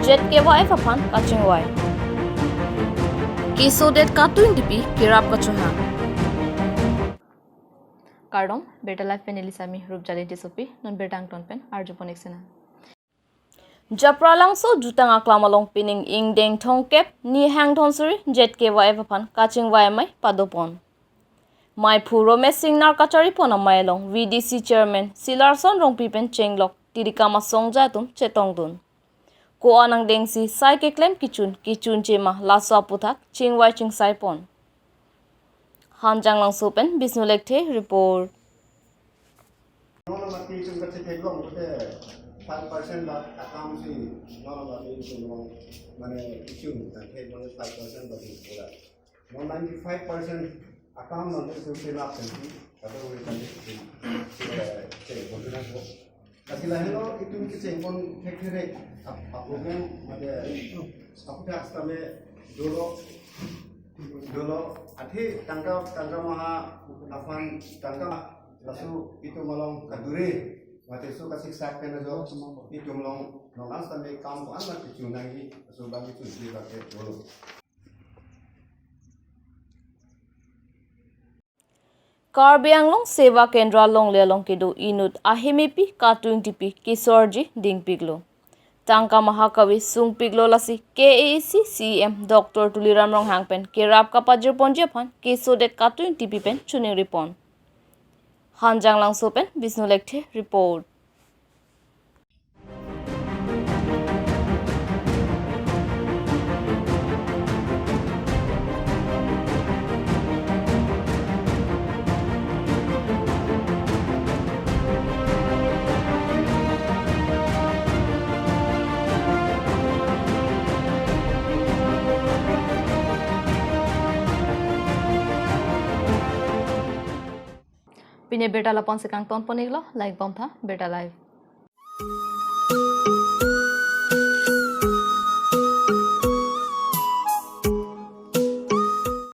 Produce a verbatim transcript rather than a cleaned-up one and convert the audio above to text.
Z K Y F aphan kachingvai. Keso det katun tipi kerap kachohang. Kardom, Birta Live pen Elisami Rupjali Tissopi, non birta angton pen arjupon ik sena. Japralangso jutang aklam along pining ingdeng thomkep ni hang Dhonsiri Z K Y F aphan kachingvai amei padopon. Maiphu Romesh Singnar kacharipon amei along V D C Chairman Silarson Rongpi pen chenglok tirikam asongja atum chetongdun. Ko-an angdengsi sai keklem kechun kechunche ma laso aputhak chingvai chingsaipon. Hanjanglangso pen Bisnu Lekthe report. Non mati itum kachetheklong te five percent ba akam si non mati itum long mane itum kachetheklong five percent ba di pura. Non ninety-five percent akam non itum si lap kan si kado uri kan si si boleh nak. Kasi lahelo itum kechengpon thekthek ap ap problem mane aputhak sitame dolo dolo athe tangka tangka maha aphan tangka laso itum along kadure mate so kasiksak pen ajo itum along nonang sitame kam ko-an la kechun nangji laso bagi chunji bagi dolo. Karbi Anglong Seva Kendra longle along kedo inut ahemepi katun tipi keso arji dingpiklo. Tangka maha kave sungpiklo lasi K A A C C E M Doctor Tuliram Ronghang pen kerap kapajirponji aphan keso det katun tipi pen chuningripon. Hanjanglangso pen Bisnu Lekthe report. Pini birta lapu-an si kangtonpon iklo, langpon tha, Birta Live.